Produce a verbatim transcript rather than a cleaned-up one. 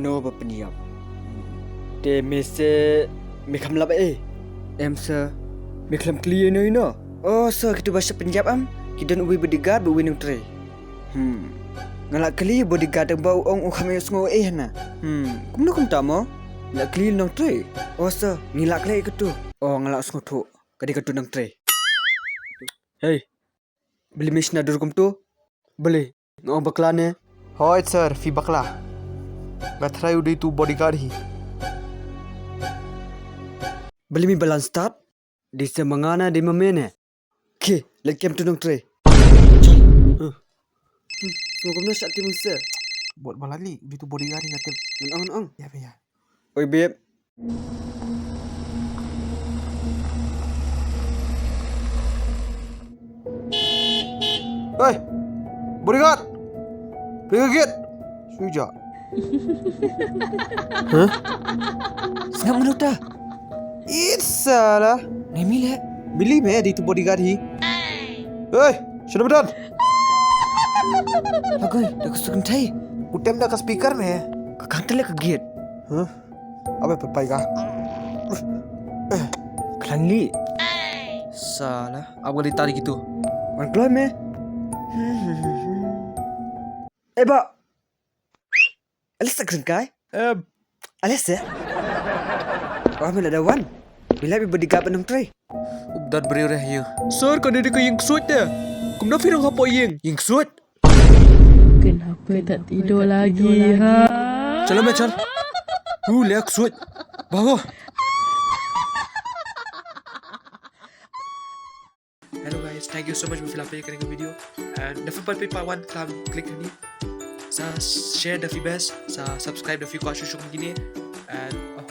No ba pynïap. Te me se me kham lap eh. Em sir. Me khlem kli ïa no ïa no. Oh sir, kitu ba sha pynïap em. Ki don uwei bodyguard bad uwei nongtrei. Hmm. Nga la kli bodyguard tang ba u ong u kham ïohsngew eh na. Hmm. Kumno kumta mo? Nga la kli nongtrei. Oh sir, ngi la kli kitu. Oh nga la sngewthuh. Ka dei katu nongtrei. Hey. Balei me shna dur kumtu? Balei? Nga ong bakla ne? Hooid sir, phi bakla. Nga trai u dei tu bodyguard hi. Balei me balan start? Dei se ma nga ne, dei ma me ne? Ki, leit kem tu nongtrei. Chal. Huh. Hmm, sngewbha kumno sha tim se. Bot balali, u dei tu bodyguard hi nga tip. Ngan ong, ngan ong. Ya, ya. Oi, babe. Hey! Bodyguard! Pynka gate! Suja. Huh? Sngap mano ta? It sala. Nai mi le. Bili me di tu bodyguard hi. Hey! Shana badan? Agoi, da ka sukun thai. Utem da ka speaker me. Ka kang tele ka gate. Huh? Abe papai ka. Khlangli. Sala, ab gali tari gitu. Wan kloi me. Eh ba. Alis sakrin kai. Em. Alis ya. Wah me la da wan. Bila bi bodyguard nongtrei. Ubdan briew re yu. Sir, kane dei ka ïing ksuid te. Kumno phi rung hapoh ïing? Ïing ksuid. Kenapa tak tidur lagi, ha? Chalo me chal. Hu le ksuid. Bago. Hello guys, thank you so much ba phi la peit ïa kane ka video. And da phi pat peit part one, khlem click hangne. Sa share da phi best, sa subscribe da phi kwah shuh shuh kine. And oh,